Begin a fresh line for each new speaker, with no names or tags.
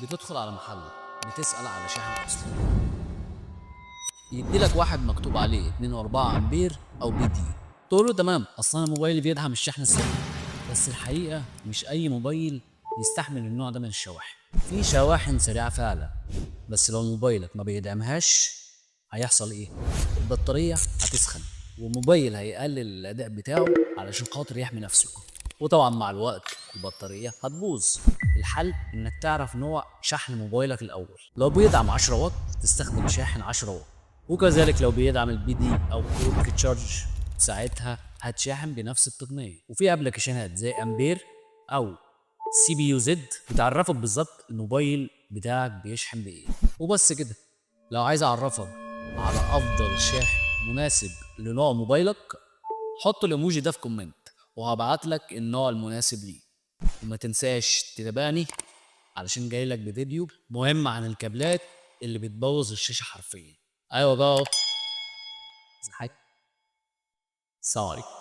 بتدخل على محل، بتسأل على شاحن أصلي، يدي لك واحد مكتوب عليه 2.4 امبير او PD. تقول له تمام، اصل انا موبايلي بيدعم الشحن السريع. بس الحقيقة مش اي موبايل يستحمل النوع ده من الشواحن. في شواحن سريعة فعلا، بس لو موبايلك ما بيدعمهاش هيحصل ايه؟ البطارية هتسخن، والموبايل هيقلل الاداء بتاعه علشان خاطر يحمي نفسه، وطبعا مع الوقت البطارية هتبوظ. الحل انك تعرف نوع شحن موبايلك الاول. لو بيدعم 10 واط تستخدم شاحن 10 واط، وكذلك لو بيدعم ال PD او Quick Charge ساعتها هتشاحن بنفس التقنية. وفي ابلكيشنات زي امبير او CPU-Z بتعرفك بالظبط الموبايل بتاعك بيشحن بايه. وبس كده. لو عايز اعرفك على افضل شاحن مناسب لنوع موبايلك، حط الايموجي ده في comment وهبعت لك النوع المناسب ليه. وما تنساش تتابعني علشان جاي لك بفيديو مهم عن الكابلات اللي بتبوظ الشاشة حرفيا. ايوه بقى، حاجة. السلام عليكم.